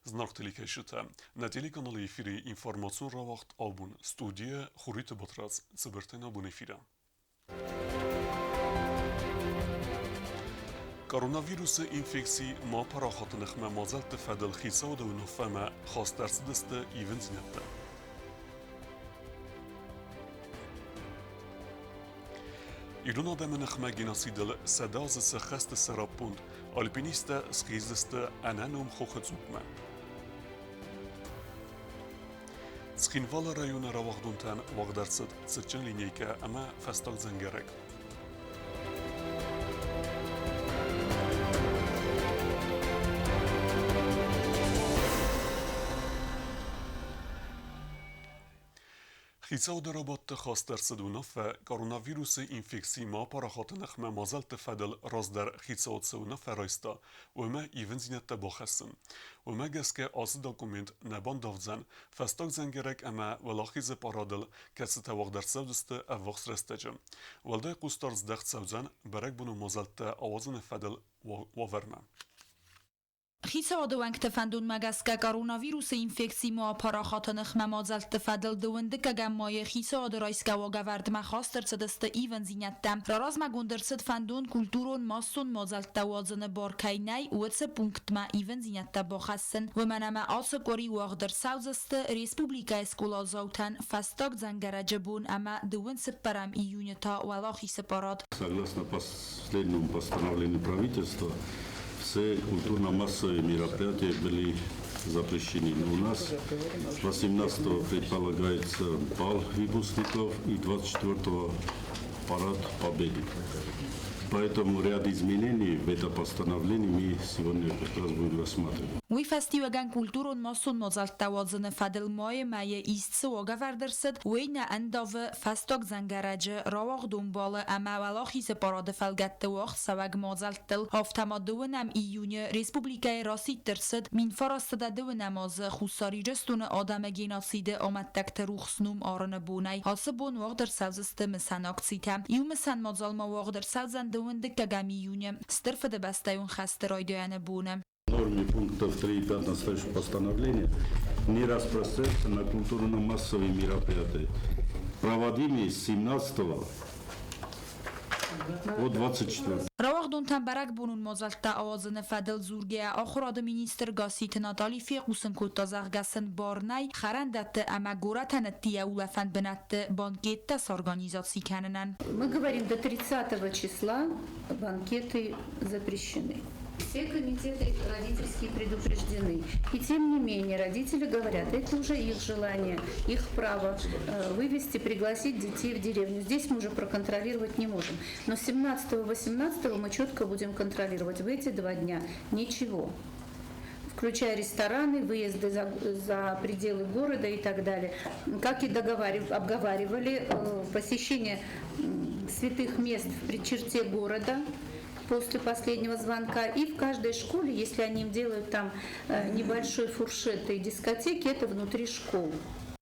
Зынаргъ телекӕсджытӕ, нӕ телеканалы эфиры информацион рауагъд абон студийӕ Хуриты Батрадз цыбыртӕн абон эфиры. Коронавирусы инфекци ма парахаты ныхмӕ мадзӕлтты фӕдыл хицауады уынаффӕмӕ хаст ӕрцыдысты ивындзинӕдтӕ. Ирон адӕмы ныхмӕ геноцидыл 100 азы сӕххӕсты сӕраппонд альпинисттӕ схиздзысты ӕнӕном хохы цъупмӕ. Цхинвалы районы рауагъдонтӕн уагъд ӕрцыд цытджын линейкӕ ӕмӕ фӕстаг дзӕнгӕрӕг. Хицауады рабадты хаст ӕрцыд уынаффӕ коронавирусы инфекци ма апарахаты ныхмӕ мадзӕлтты фӕдыл раздӕр хицауад цы уынаффӕ райста, уымӕ ивындзинӕдтӕ бахӕссын. Уымӕ гӕсгӕ ацы документ нӕ бандавдзӕн фӕстаг дзӕнгӕрӕг ӕмӕ Уӕлахизы парадыл, кӕцытӕ уагъд ӕрцӕудзысты ӕввахс рӕстӕджы. Уӕлдай хъусдард здӕхт цӕудзӕн бӕрӕгбоны мадзӕлттӕ ауадзыны фӕдыл уавӕрмӕ. Хицауады уӕнгты фӕндонмӕ гӕсгӕ коронавирусы инфекци ма апарахаты ныхмӕ мадзӕлтты фӕдыл дыууындыккӕгӕм майы хицауады райсгӕ уагӕвӕрдмӕ хаст ӕрцыдысты ивындзинӕдтӕ. Раразмӕгонд ӕрцыд фӕндон культурон-массон мадзӕлттӕ уадзыны бар кӕй нӕй, уыцы пунктмӕ ивындзинӕдтӕ бахӕссын. Уымӕн ӕмӕ ацы къуыри уагъд ӕрцӕудзысты республикӕйы скъоладзаутӕн фӕстаг дзӕнгӕрӕджы бон ӕмӕ дыууын цыппӕрӕм июны та Уӕлахизы парад. Согласно последнему постановлению правительства, все культурно-массовые мероприятия были запрещены. Но у нас 18-го предполагается бал выпускников и 24-го парад Победы. Поэтому ряд изменений в это постановление мы сегодня как раз будем рассматривать. Уый фӕстиуӕгӕн культурон-массон мадзӕлттӕ уадзыны фӕдыл майы мӕйы ист цы уагӕвӕрд ӕрцыд, уый нӕ ӕндавы фӕстаг дзӕнгӕрӕджы, рауагъдон балы ӕмӕ Уӕлахизы парады фӕлгӕтты уагъд цӕуӕг мадзӕлттыл. Афтӕ ма дыууынӕм июны республикӕйы расидт ӕрцыд 1920 азы Хуссар Ирыстоны адӕмы геноциды амӕттӕгты рухс ном арыны бонӕй. Ацы бон уагъд ӕрцӕудзысты мысӕн акцитӕ. Иу мысӕн мадзал ма уагъд ӕрцӕудзӕн дыууын дыккӕгӕм июны, Стыр Фыдыбӕстӕйон хӕсты райдайӕны боны. Норме пунктов 3 и 5 настоящего постановления не распространяется на культурно-массовые мероприятия, проводимые с 17 по 24. Рауагъдонтӕн бӕрӕгбонон мадзӕлттӕ ауадзыны фӕдыл дзургӕйӕ ахуырады министр Гасситы Натали фехъусын кодта, зӕгъгӕ сын бар нӕй хӕрӕндӕтты ӕмӕ горӕтӕн ӕддейӕ улӕфӕн бынӕтты банкеттӕ сорганизаци кӕнынӕн. Мы говорим, до 30 числа банкеты запрещены. Все комитеты родительские предупреждены. И тем не менее родители говорят, это уже их желание, их право вывести, пригласить детей в деревню. Здесь мы уже проконтролировать не можем. Но 17-18 мы четко будем контролировать. В эти 2 дня ничего, включая рестораны, выезды за пределы города и так далее. Как и обговаривали, посещение святых мест в черте города после последнего звонка. И в каждой школе, если они делают там небольшой фуршет и дискотеки, это внутри школ.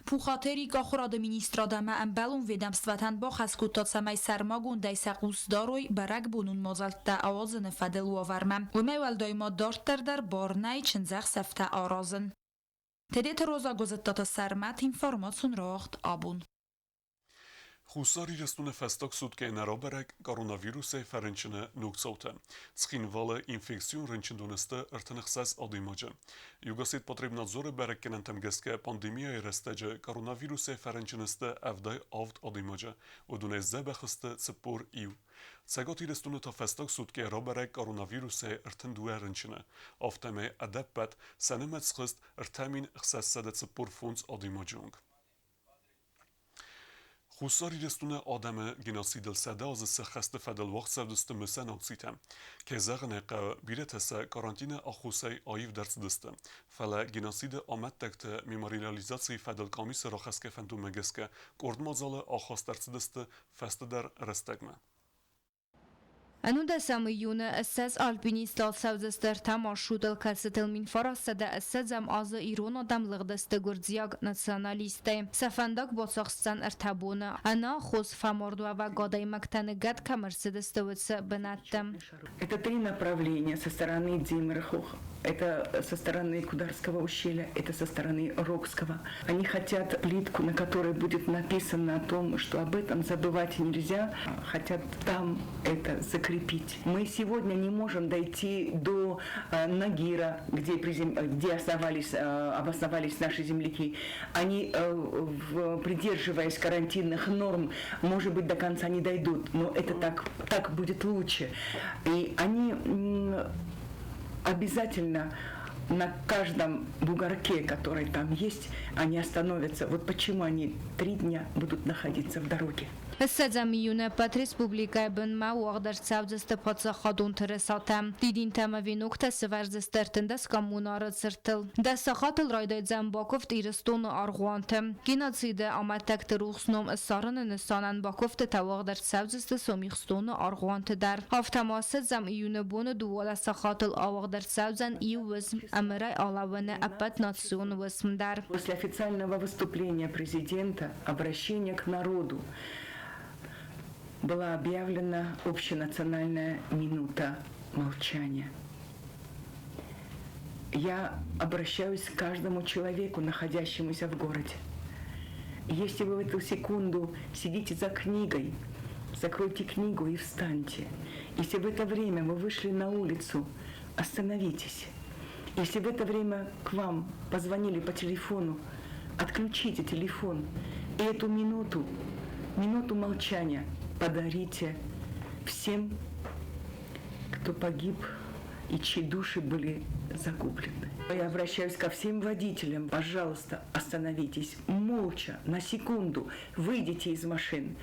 Пухаты Эрик ахуырады министрад ӕмӕ ӕмбӕлон ведомствӕтӕн бахӕс кодта, цӕмӕй сӕрмагондӕй сӕ хъус дарой бӕрӕгбонон мадзӕлттӕ ауадзыны фӕдыл уавӕрмӕ. Уымӕй уӕлдай ма дарддӕр дӕр бар нӕй чындзӕхсӕвтӕ аразын. Тедеты Роза Гуызыттаты Сӕрмӕт информацион рауагъд абон. Хуссар Ирыстоны фӕстаг суткӕйы нӕ рабӕрӕг коронавирусӕй фӕрынчыны ног цаутӕ. Цхинвалы инфекцион рынчындоны сты 36 адӕймаджы. Югосетпотребнадзоры бӕрӕггӕнӕнтӕм гӕсгӕ пандемияйы рӕстӕджы коронавирусӕй фӕрынчын сты 77 адӕймаджы, уыдонӕй дзӕбӕх сты 41. Цӕгат Ирыстоны та фӕстаг суткӕйы рабӕрӕг коронавирусӕй 32 рынчыны. Афтӕмӕй ӕдӕппӕт сӕ нымӕц схызт 3645 адӕймаджы онг. Хуссар Ирыстоны адӕмы геноцидыл 100 азы сӕххӕсты фӕдыл уагъд цӕудзысты мысӕн акцитӕ. Кӕй зӕгъын ӕй хъӕуы, бирӕтӕ сӕ карантины аххосӕй аивдӕр цыдысты. Фӕлӕ геноциды амӕттӕгты мемориализацийы фӕдыл къамисы рахӕсгӕ фӕндонмӕ гӕсгӕ къорд мадзалы ахаст ӕрцыдысты фӕстӕдӕр рӕстӕгмӕ. Ӕнудӕсӕм июны 20 альпинистыл цӕудзысты ӕртӕ маршрутыл, кӕцытыл 1920 азы ирон адӕм лыгъдысты гуырдзиаг националисттӕй. Сӕ фӕндаг бацахсдзӕн ӕртӕ боны. Ӕнаххос фӕмардуӕвӕг адӕймӕгтӕ ныгӕд кӕм ӕрцыдысты, уыцы бынӕтты. Это три направления со стороны Димрхух. Это со стороны Кударского ущелья, это со стороны Рокского. Они хотят плитку, на которой будет написано о том, что об этом забывать нельзя. Хотят там это закрепить. Мы сегодня не можем дойти до Ногира, где обосновались наши земляки. Они, придерживаясь карантинных норм, может быть, до конца не дойдут, но это так будет лучше. И они обязательно на каждом бугорке, который там есть, они остановятся. Вот почему они 3 дня будут находиться в дороге. Ссӕдзӕм июны ӕппӕт республикӕйы бынмӕ уагъд ӕрцӕудзысты паддзахадон тырысатӕ. Дидинтӕ ӕмӕ веноктӕ сӕвӕрдзысты 13 коммунары цыртыл. 10 сахатыл райдайдзӕн бакуывд Ирыстоны аргъуанты. Геноциды амӕттӕгты рухс ном ссарыны нысанӕн бакуывдтытӕ уагъд ӕрцӕудзысты Сомихстоны аргъуанты дӕр. Афтӕ ма ссӕдзӕм июны боны 12 сахатыл ауагъд ӕрцӕудзӕн иу уысм ӕмырӕй алӕууыны ӕппӕтнацион уысм дӕр. После официального выступления президента обращение к народу была объявлена общенациональная минута молчания. Я обращаюсь к каждому человеку, находящемуся в городе. Если вы в эту секунду сидите за книгой, закройте книгу и встаньте. Если в это время вы вышли на улицу, остановитесь. Если в это время к вам позвонили по телефону, отключите телефон. И эту минуту, минуту молчания подарите всем, кто погиб и чьи души были загублены. Я обращаюсь ко всем водителям. Пожалуйста, остановитесь молча, на секунду, выйдите из машин.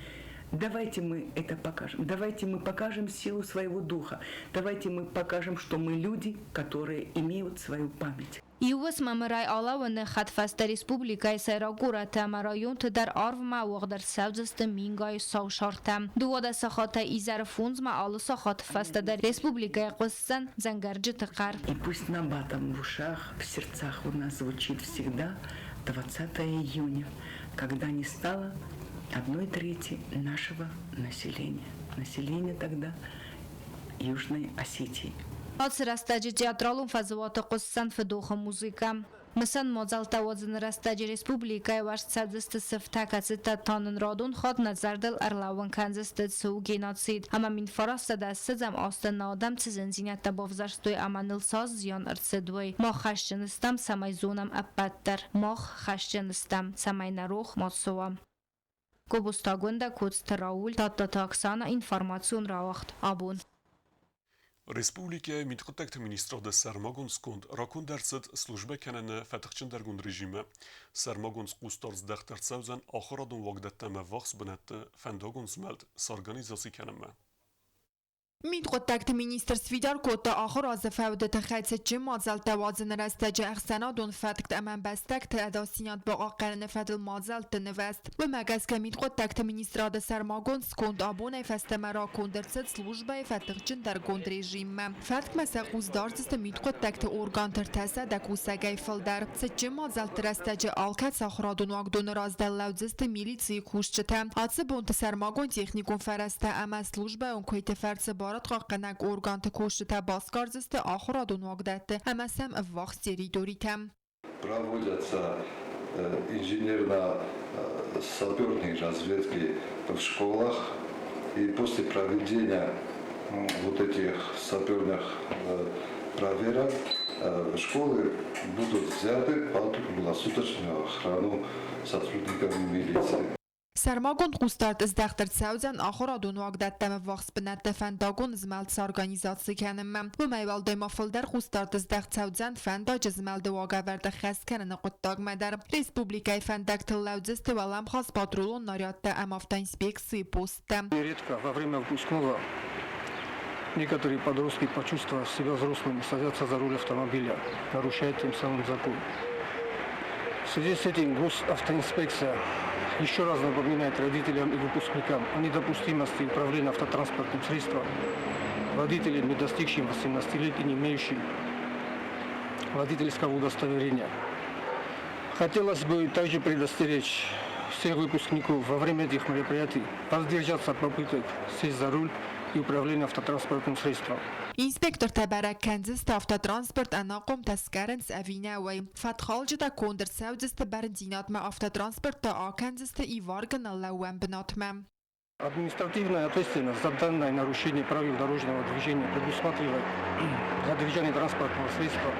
Давайте мы это покажем. Давайте мы покажем силу своего духа. Давайте мы покажем, что мы люди, которые имеют свою память. Иу уысм ӕмырӕй алӕууыны хӕдфӕстӕ республикӕйы сӕйраг горӕты ӕмӕ районты дӕр арвмӕ уагъд ӕрцӕудзысты мингай сау шартӕ. 12 сахатӕй изӕры 5-мӕ алы сахаты фӕстӕ дӕр республикӕйы хъуысдзӕн дзӕнгӕрджыты хъӕр. И пусть набатом в ушах, в сердцах у нас звучит всегда 20 июня, когда не стало 1/3 нашего населения. Население тогда Южной Осетии. Ацы рӕстӕджы театралон фӕзуаты хъуысдзӕн фыдохы музыкӕ. Мысӕн мадзӕлттӕ уадзыны рӕстӕджы республикӕйы уӕрст цӕудзысты сыфтӕ, кӕцытӕ та нын радон хатт нӕ зӕрдыл ӕрлӕууын кӕндзысты цы у геноцид ӕмӕ 1920-ӕм азты нӕ адӕм цы зындзинӕдтӕ бавзӕрстой ӕмӕ ныл цас зиан ӕрцыд, уый. Мах хӕсджын стӕм, цӕмӕй зонӕм ӕппӕт дӕр. Мах хӕсджын стӕм, цӕмӕй нӕ рох ма цӕуа. Гобозты Агуындӕ, Коцты Рауль, Тадтаты Оксана, информацион рауагъд «Абон». Республикӕйы мидхъуыддӕгты министрады сӕрмагонд сконд раконд ӕрцыд службӕ кӕныны фӕтыхджындӕргонд режимы. Сӕрмагонд хъусдард здӕхт ӕрцӕудзӕн ахуырадон уагдӕттӕм ӕввахс бынӕтты фӕндагон змӕлд сорганизаци кӕнынмӕ. Мидхъуыддӕгты министр сфидар кодта ахуыр азы фӕуды тыххӕй цытджын мадзӕлттӕ уадзыны рӕстӕджы ӕхсӕнадон фӕтк ӕмӕ ӕмбӕстӕгты ӕдасдзинад бахъахъхъӕныны фӕдыл мадзӕлтты нывӕзт. Уымӕ гӕсгӕ мидхъуыддӕгты министрады сӕрмагонд сконд абонӕй фӕстӕмӕ раконд ӕрцыд службӕйы фӕтыхджындӕргонд режиммӕ. Фӕткмӕ сӕ хъус дардзысты мидхъуыддӕгты органты 300 кусӕгӕй фылдӕр. Цытджын мадзӕлтты рӕстӕджы алкӕцы ахуырадон уагдоны раз дӕр лӕудзысты милицийы кусджытӕ. Ацы бонты сӕрмагонд техникон фӕрӕзтӕ ӕмӕ службӕйон куыйты фӕрцы барадхъахъхъӕнӕг органты кусджытӕ басгардзысты ахуырадон уагдӕтты ӕмӕ сӕм ӕввахс территоритӕ. Проводятся инженерно-саперные разведки в школах. И после проведения вот этих саперных проверок школы будут взяты под круглосуточную охрану сотрудниками милиции. Сӕрмагонд хъусдард здӕхт ӕрцӕудзӕн ахуырадон уагдӕттӕм ӕввахс бынӕтты фӕндагон змӕлд сорганизаци кӕнынмӕ. Уымӕй уӕлдай ма фылдӕр хъусдард здӕхт цӕудзӕн фӕндаджы змӕлды уагӕвӕрд ӕххӕст кӕныны хъуыддагмӕ дӕр. Республикӕйы фӕндӕгтыл лӕудзысты уӕлӕмхас патрулон нарядтӕ ӕмӕ автоинспекцийы посттӕ. Нередко во время выпускного некоторые подростки, почувствовав себя взрослыми, садятся за руль автомобиля, нарушая тем самым закон. В связи с этим госавтоинспекция еще раз напоминает родителям и выпускникам о недопустимости управления автотранспортным средством водителям, не достигшим 18 лет и не имеющим водительского удостоверения. Хотелось бы также предостеречь всех выпускников во время этих мероприятий воздержаться от попыток сесть за руль и управления автотранспортным средством. Инспектортӕ бӕрӕг кӕндзысты автотранспорт ӕнахъомтӕ сгӕрынц ӕви нӕ, уый. Фӕткхалджытӕ конд ӕрцӕудзысты бӕрндзинадмӕ, автотранспорт та акӕндзысты иваргы ныллӕууӕн бынатмӕ. Административная ответственность за данное нарушение правил дорожного движения предусматривает задержание транспортного средства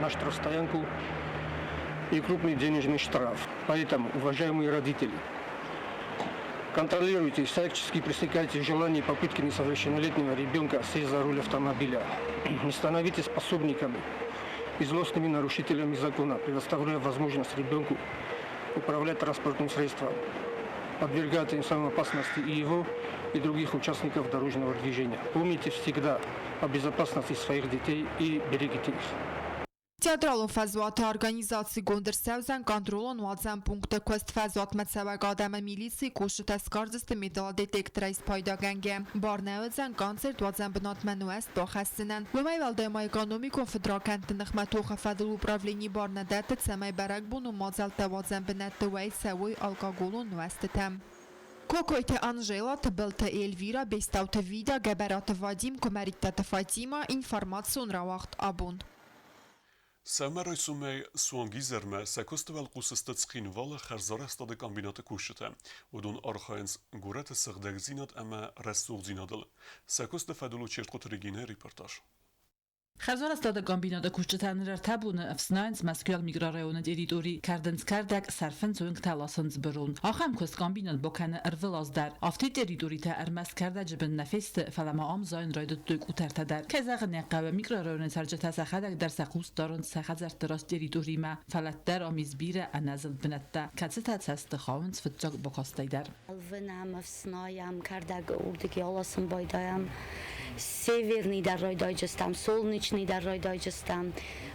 на штрафстоянку и крупный денежный штраф. Поэтому, уважаемые родители, контролируйте, всячески пресекайте желание и попытки несовершеннолетнего ребенка сесть за руль автомобиля. Не становитесь пособниками и злостными нарушителями закона, предоставляя возможность ребенку управлять транспортным средством, подвергая тем самым опасности и его, и других участников дорожного движения. Помните всегда о безопасности своих детей и берегите их. Театралон фӕзуаты организацигонд ӕрцӕудзӕн контролон-уадзӕн пункты куыст. Фӕзуатмӕ цӕуӕг адӕмы милицийы кусджытӕ сгардзысты металлодетекторӕй спайдагӕнгӕ. Бар нӕ уыдзӕн концерт уадзӕн бынатмӕ нуӕзт бахӕссынӕн. Уымӕй уӕлдай ма экономикон фыдракӕндты ныхмӕ тохы фӕдыл управлени бар нӕ дӕтты, цӕмӕй бӕрӕгбонон мадзӕлттӕ уадзӕн бынӕтты уӕй цӕуой алкоголон нуӕзтытӕ. Кокойты Анжела, Тыбылты Эльвира, Бестауты Вида, Гӕбӕраты Вадим, Куымӕридтаты Фатима, информацион рауагъд абон. Сӕумӕрайсомӕй суанг изӕрмӕ сӕ куысты уӕлхъус сты Цхинвалы хӕрзарӕзтады комбинаты кусджытӕ. Уыдон архайынц горӕты сыгъдӕгдзинад ӕмӕ рӕсугъддзинадыл. Сӕ куысты фӕдыл у Чертхъоты Регинӕйы репортаж. Хӕрзарӕзтады комбинаты кусджытӕ ныр ӕртӕ боны ӕфснайынц Мӕскуыйаг микрорайоны территори, кӕрдынц кӕрдӕг, сӕрфынц уынгтӕ, ласынц бырон. Ахӕм куыст комбинат бакӕны ӕрвылаз дӕр. Афтид территоритӕ ӕрмӕст кӕрдӕджы бын нӕ фесты, фӕлӕ ма ам зайын райдыдтой къутӕртӕ дӕр. Кӕй зӕгъын ӕй хъӕуы, микрорайоны цӕрджытӕ сӕхӕдӕг дӕр сӕ хъус дарынц сӕ хӕдзӕртты раз территоримӕ, фӕлӕ дӕр ам ис бирӕ ӕнӕзылд бынӕттӕ, кӕцытӕ цӕсты хауынц фыццаг бакастӕй дӕр. Ӕлвынӕм, ӕфснайӕм, кӕрдӕг уырдыгӕй аласын байдайӕм. Северный дӕр райдайджыстӕм, Солнечный дӕр райдайджыстӕм.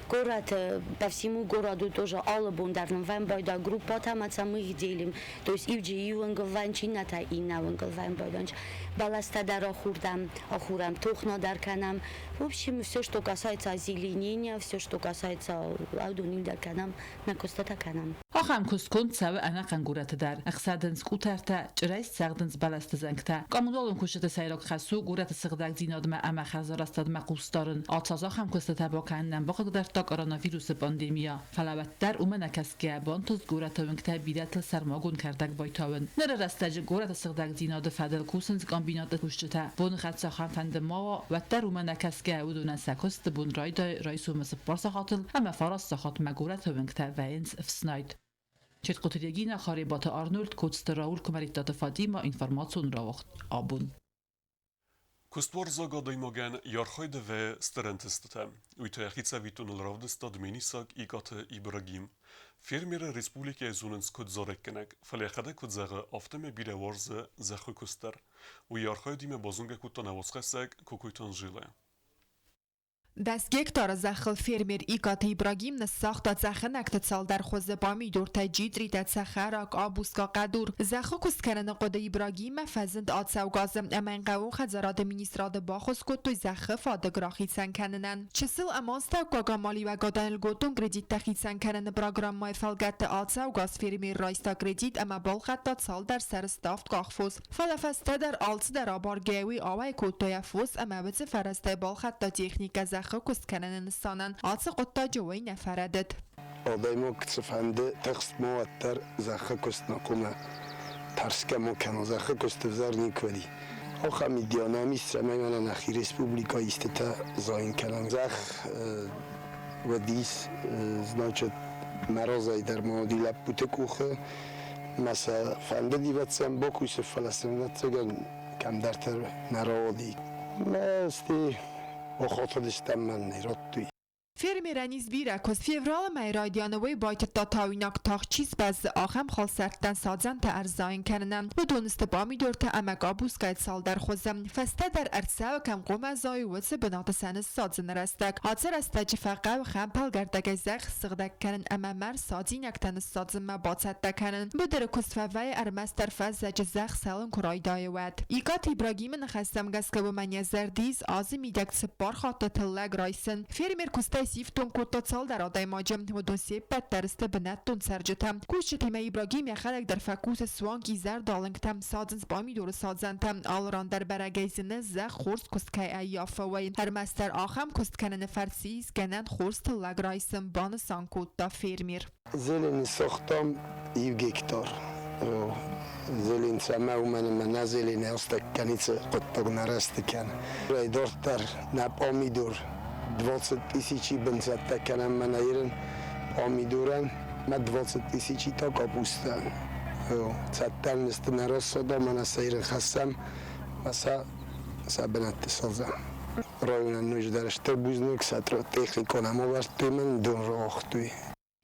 Горӕты, по всему городу тоже алы бон дӕр нын вӕм байда группатӕ ӕмӕ мы их делим. То есть иуджы иу уынгыл вӕнч, иннӕтӕ иннӕ уынгыл вӕм байданч. Бӕлӕстӕ дӕр ахурдӕм, ахурӕм, тохна дӕр кӕнӕм. В общем, все, что касается озеленения, все, что касается аудонил дӕр кӕнӕм, нӕ куыстытӕ кӕнӕм. Ахӕм куыст конд цӕуы ӕнӕхъӕн горӕты дӕр. Ӕхсӕдынц къутӕртӕ, чъырӕй сцӕгъдынц бӕлӕсты зӕнгтӕ. Коммуналон куыстыты сӕйраг хӕс у горӕты сыгъдӕгдзинадмӕ ӕмӕ хӕрзарӕзтадмӕ хъус дарын. Ацы аз ахӕм куыстытӕ бакӕнынӕн бахъыгдардта коронавирусы пандемия. Фӕлӕ уӕддӕр уымӕ нӕ кӕсгӕ, бантыст горӕты уынгтӕ бирӕтыл сӕрмагонд кӕрдӕг байтауын. Ныры рӕстӕджы горӕты сыгъдӕгдзинады фӕдыл кусынц комбинаты кусджытӕ. Боныхъӕд цахӕмфӕнды ма уа, уӕддӕр уымӕ нӕ кӕсгӕ, уыдонӕн сӕ куысты бон райдайы райсомы цыппар сахатыл ӕмӕ фараст сахатмӕ горӕты уынгтӕ вӕййынц ӕфснайд. Четкъоты Регина, Харебаты Арнольд, Коцты Рауль, Куымӕридтаты Фатима, информацион рауагъд абон. Куыстуарзаг адӕймагӕн йӕ архайды вӕййы стыр ӕнтыстытӕ. Уый та йӕхи цӕвиттоныл равдыста Дменисаг Икъаты Ибрагим. Фермеры республикӕйы зонынц куыд зарӕггӕнӕг, фӕлӕ йӕхӕдӕг куыд зӕгъы, афтӕмӕй бирӕ уарзы зӕххы куыст дӕр. Уый архайдимӕ базонгӕ кодта нӕ уацхӕссӕг Кокойты Анжелӕ. 10 гектары зӕххыл фермер Икъаты Ибрагим ныссагъта цӕхӕнӕгты цалдӕр хуызы памидортӕ, джитъритӕ, цӕхӕра, къабуска, хъӕдур. Зӕххы куыст кӕныны хъуыды Ибрагиммӕ фӕзынд ацӕугӕ азы ӕмӕ йын хъӕууон хӕдзарады министрады баххуыс кодтой зӕххы фадыг рахицӕн кӕнынӕн. Чысыл ӕмӕ астӕуккаг амалиуӕгадӕн льготон кредиттӕ хицӕн кӕныны программӕйы фӕлгӕтты ацӕугӕ аз фермер райста кредит ӕмӕ балхӕдта цалдӕр сӕры ставд къахфос. Фӕлӕ фӕстӕдӕр алцыдӕр абаргӕйӕ уый ауӕй кодта йӕ фос ӕмӕ уыцы фӕрӕзтӕй балхӕдта техникӕ зӕххы куыст кӕныны нысанӕн. Ацы хъуыддаджы уый нӕ фӕрӕдыд. Адӕймаг цыфӕнды тыхст ма уӕддӕр зӕххы куыст нӕ хъуамӕ тӕрсгӕ ма кӕна. Зӕххы куыст ӕвзӕр никуы уыди. Ахӕм идея нӕм ис, цӕмӕй мӕнӕ нӕхи республикӕйы истытӕ зайын кӕнӕм. Зӕхх уыдис, значит, мӕ разӕй дӕр ма уыди лӕппуты къухы. Мӕ сӕ фӕндыди ӕвӕццӕгӕн бакусын, фӕлӕ сын ӕвӕццӕгӕн кӕмдӕрты нӕ рауади. Мӕ стӕй охотыдыстӕм мӕн не радтой. Фермерӕн ис бирӕ куыст. Февралы мӕйы райдианы уый байтыдта тауинаг тагъд чи сбӕззы, ахӕм халсӕрттӕн садзӕнтӕ ӕрзайын кӕнынӕн. Уыдон сты пъамидортӕ ӕмӕ къабускайы цалдӕр хуызы. Фӕстӕдӕр ӕрцӕуы кӕм хъуамӕ зайы, уыцы бынаты сӕ ныссадзыны рӕстӕг. Ацы рӕстӕджы фӕхъӕуы хӕмпӕлгӕрдӕгӕй зӕхх сыгъдӕг кӕнын ӕмӕ мӕр садзинӕгтӕ ныссадзынмӕ бацӕттӕ кӕнын. Быдыры куыст фӕвӕййы ӕрмӕстдӕр фӕззӕджы зӕхх сӕлын куы райдайы, уӕд. Икъаты Ибрагимы ныхӕстӕм гӕсгӕ уымӕн йӕ зӕрды ис азы мидӕг цыппар хатты тыллӕг райсын. Фермер куыстӕй сифтонг кодта цалдӕр адӕймаджы. Уыдон се ппӕт дӕр сты бынӕттон цӕрджытӕ. Кусджытимӕ Ибрагим йӕхӕдӕг дӕр фӕкусы суанг изӕрдалынгтӕм, садзынц пъамидоры садзӕнтӕ. Алы ран дӕр бӕрӕгӕй зыны, зӕхх хорз куыст кӕй ӕййафы, уый. Ӕрмӕстдӕр ахӕм куыст кӕныны фӕрцы ис гӕнӕн хорз тыллӕг райсын, банысан кодта фермер. Зелени согътам иу гектар. Зелень цӕмӕ уымӕн ӕмӕ нӕ зелени астӕг кӕницы хъуыддаг нӕ рӕзты кӕны. Дарддӕр нӕ пъамидор 20 тысячи бын цӕттӕ кӕнӕм мӕнӕ ирын пъамидорӕн, мӕ 20 тысячи та капустӕн. Цӕттӕ нысты нӕ рассада, мӕнӕ сӕ ирын хӕссӕм, мӕ сӕ сӕ бынӕтты садзӕм. Районӕн ноджыдӕр стыр бузныг, сӕ техникон ӕмӕвӕрдтой мын, дон рауагътой.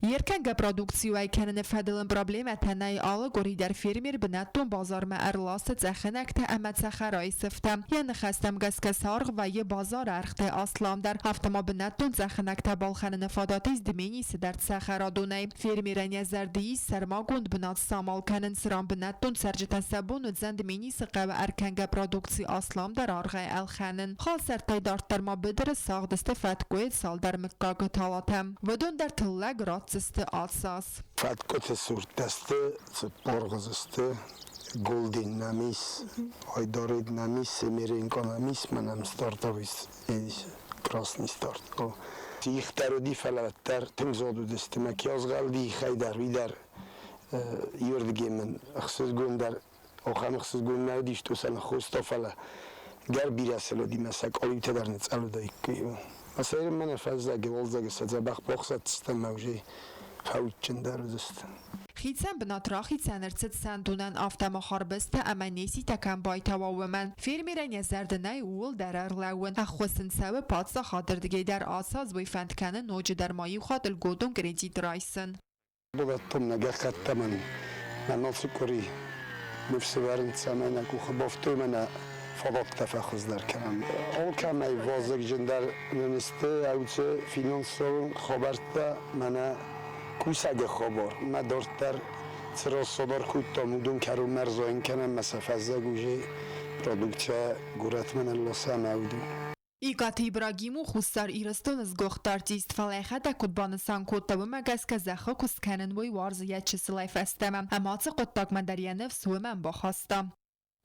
Йе ркӕнгӕ продукци уӕй кӕныны фӕдыл ын проблемӕтӕ нӕй, алы къуыри дӕр фермер бынӕттон базармӕ ӕрласы цъӕхынӕгтӕ ӕмӕ цӕхӕрайы сыфтӕ. Йӕ ныхӕстӕм гӕсгӕ саргъ вӕййы базары ӕргътӕй асламдӕр, афтӕ ма бынӕттон цъӕхынӕгтӕ балхӕныны фадат ис Дменисы дӕр цӕхӕрадонӕй. Фермерӕн йӕ зӕрды ис сӕрмагонд бынат самал кӕнын, цыран бынӕттон цӕрджытӕн сӕ бон уыдзӕн Дменисы хъӕуы ӕркӕнгӕ продукци асламдӕр аргъӕй ӕлхӕнын. Халсӕрттӕй дарддӕр ма быдыры сагъд сты фӕткъуыйы цалдӕр мыггагы талатӕ. Уыдон дӕр тыллӕг ратдзысты ацас. Фӕткъуыты сурттӕ сты, цыппоргъуыз сты, Голден нӕм ис, Айдарид нӕм ис, Семеренко нӕм ис, мӕнӕм стартовый красный старт. Их дӕр уыди, фӕлӕ уӕддӕр тынг зод уыдысты. Мӕ ки азгъӕлди ихӕй дӕр, уый дӕр иуырдыгӕй мын ӕхсызгон дӕр ахӕм ӕхсызгон нӕ уыдис, то сӕ ныххоста, фӕлӕ гӕр бирӕ сыл уыди, мӕ сӕ къалиутӕ дӕр ныцъӕл уыдаиккой. Мӕ сӕйраг мӕнӕ фӕззӕджы, уалдзӕджы сӕ дзӕбӕх бахсаддзыстӕм ӕмӕ уже фӕудджындӕр уыдзысты. Хицӕн бынат рахицӕн ӕрцыд сӕндонӕн, афтӕ ма харбызтӕ ӕмӕ неситӕ кӕм байтауа, уымӕн. Фермерӕн йӕ зӕрды нӕй ууыл дӕр ӕрлӕууын. Ӕххуыс ын цӕуы паддзахады рдыгӕй дӕр ацы аз уый фӕнд кӕны ноджыдӕр ма иу хатт льготон кредит райсын. Бынӕттон нӕ гӕххӕттӕ мӕн мӕ ноцы къуыри ныфс ӕвӕрынц ӕмӕ нӕ къухы бафтой мӕнӕ фадӕттӕ фӕхуыздӕр кӕнӕм. Алкӕмӕй вазыгджындӕр нын сты ӕвцы финансон хабӕрттӕ, мӕнӕ кусӕгы хабар. Мӕ дарддӕр цы рассадар кодтам, уыдон кӕронмӕ ӕрзайын кӕнӕм ӕмӕ сӕ фӕззӕг уже продукцийӕ горӕтмӕ нылласӕм ӕвдон. Икъаты Ибрагим у Хуссар Ирыстоны сгуыхт артист, фӕлӕ йӕхӕдӕг куыд банысан кодта, уымӕ гӕсгӕ зӕххы куыст кӕнын уый уарзы йӕ чысылӕй фӕстӕмӕ ӕмӕ ацы хъуыддагмӕ дӕр йӕ ныфс уымӕн бахаста.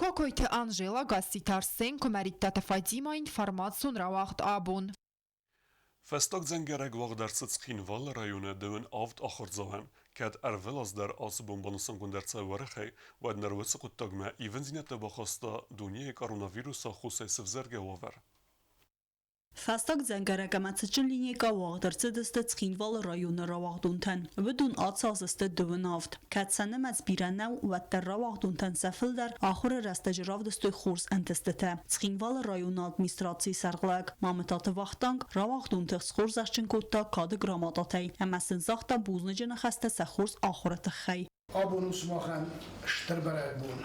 Кокойты Анжела, Гасситы Арсен, Куымӕридтаты Фатимӕ информацион рауагъд абон. Фӕстаг дзӕнгӕрӕг уагъд ӕрцыд Цхинвалы районы дыууын авд ахуырдзауӕн. Кӕд ӕрвылаз дӕр ацы бон банысангонд ӕрцӕуы уӕрӕхӕй, уӕд ныр уыцы хъуыддагмӕ ивындзинӕдтӕ бахаста дунейы коронавирусы аххосӕй сывзӕргӕ уавӕр. Фӕстаг дзӕнгӕрӕг ӕмӕ цытджын линейкӕ уагъд ӕрцыдысты Цхинвалы районы рауагъдонтӕн. Уыдон ацалдзысты дыууын авд. Кӕд сӕ нымӕц бирӕ нӕу, уӕддӕр рауагъдонтӕн сӕ фылдӕр ахуыры рӕстӕджы равдыстой хорз ӕнтыстытӕ. Цхинвалы районы администрацийы сӕргълӕг Мамытаты Вахтанг рауагъдонты схорзӕхджын кодта кады грамотатӕй ӕмӕ сын загъта бузныджы ныхӕстӕ сӕ хорз ахуыры тыххӕй. Абон у сымахӕн стыр бӕрӕгбон.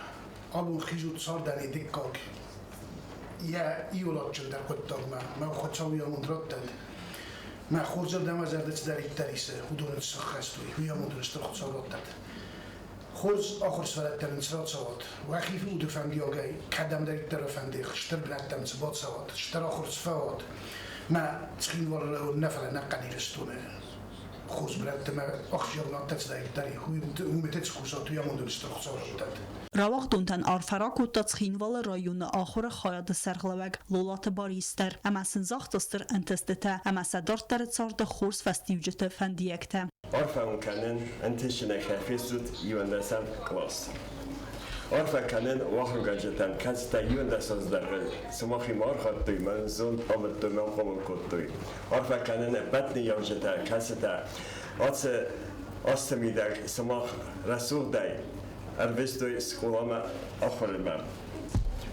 Абон хизут цардӕн дыккаг йӕ иуладджындӕр хъуыддагмӕ. Мӕ Хуыцау йӕ амонд раттӕд. Мӕ хорзӕрдӕм зӕрдӕ цыдӕриддӕр исы, уыдон ын сӕххӕст уой. Уый амонд ын стыр Хуыцау раттӕд. Хорз ахуыр сывӕллӕттӕ нын цы рацӕуат, уӕхи уды фӕндиагӕй кӕдӕмдӕриддӕр фӕнды стыр бынӕттӕм цы бацӕуат, стыр ахуыр цы фӕуат, мӕ Цхинвалы район нӕ, фӕлӕ ӕнӕхъӕн Ирыстоны хорз бынӕттӕ мӕ ахсджиаг бынӕттӕ цыдӕриддӕр и, уымыты цы кусат, уый амонд ын стыр Хуыцау раттӕд. Рауагъдонтӕн арфӕ ракодта Цхинвалы районы ахуыры хайады сӕргълӕууӕг Лолаты Барис дӕр ӕмӕ сын загъта стыр ӕнтыстытӕ ӕмӕ сӕ дарддӕры царды хорз фӕстиуджыты фӕндиӕгтӕ. Арфӕ уын кӕнын ӕнтыстджынӕй фестут иуӕндӕсӕм кълас. Арфӕ кӕнын ахуыргӕнджытӕн, кӕцытӕ иуӕндӕс азы дӕргъы сымахимӕ архайдтой, мӕн зонд амыдтой, мӕн хъомыл кодтой. Арфӕ кӕнын ӕппӕт ныййарджытӕ, кӕцытӕ ацы азты мидӕг сымах рӕсугъдӕй ӕрвыстой скъоламӕ ахуырмӕ.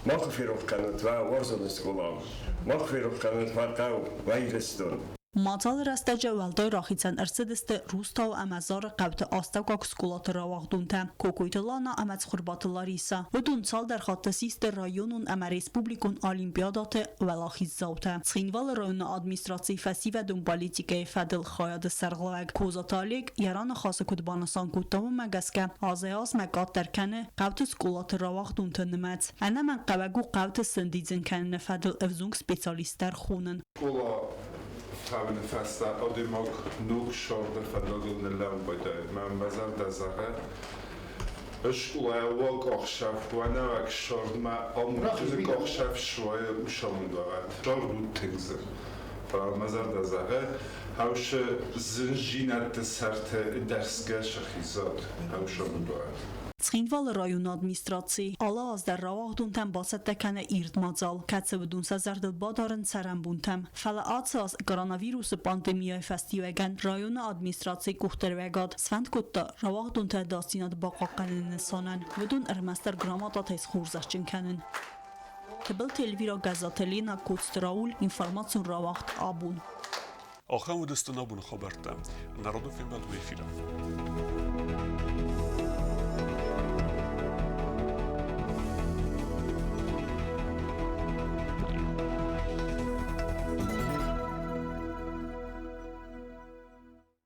Макуы ферох кӕнут уӕ уарзон скъола, макуы ферох кӕнут уӕ хъӕу, уӕ Ирыстон. Мадзалы рӕстӕджы уӕлдай рахицӕн ӕрцыдысты Рустау ӕмӕ Зары хъӕуты астӕуккаг скъолаты рауагъдонтӕ Кокойты Лана ӕмӕ Цхуырбаты Лариса. Уыдон цалдӕр хатты систы районон ӕмӕ республикон олимпиадӕты уӕлахиздзаутӕ. Цхинвалы районы администрацийы фӕсивӕдон политикӕйы фӕдыл хайады сӕргълӕууӕг Козаты Олег йӕ раныхасы куыд банысан кодта, уымӕ гӕсгӕ азӕй-азмӕ къаддӕр кӕны хъӕуты скъолаты рауагъдонты нымӕц. Ӕнӕмӕнгхъӕуӕг у хъӕуты сӕндидзын кӕныны фӕдыл ӕвзонг специалисттӕ ӕрхонын. Скъола. Ӕфтауыны фӕстӕ адӕймаг ног сӕрды фӕндагыл ныллӕууын байдайы. Мӕ зӕрдӕ зӕгъы, скъолайы уаг ӕхсӕв уа нӕуӕг сӕрдмӕ амондджыны къахсӕв суайы усамонд уӕвӕд. Сӕрд у тынг зын. Фӕлӕ мӕ зӕрдӕ зӕгъы, хӕусы зынзинӕдты сӕрты ӕдӕрсгӕ сӕхизӕд хӕусамонд уӕвӕд. Цхинвалы районы администраци алы аз дӕр рауагъдонтӕн бацӕттӕ кӕны ирд мадзал, кӕцы уыдон сӕ зӕрдыл бадарынц цӕрӕнбонтӕм. Фӕлӕ ацы аз коронавирусы пандемияйы фӕстиуӕгӕн районы администрацийы къухдариуӕгад сфӕнд кодта рауагъдонты ӕдасдзинад бахъахъхъӕныны нысанӕн уыдон ӕрмӕстдӕр грамотатӕй схорзӕхджын кӕнын. Тыбылты Эльвира Гӕззаты Лена, Коцты Рауль, информацион рауагъд «Абон». Ахӕм уыдысты нӕ абоны хабӕрттӕ. Народон фембӕлд уӕ эфиры.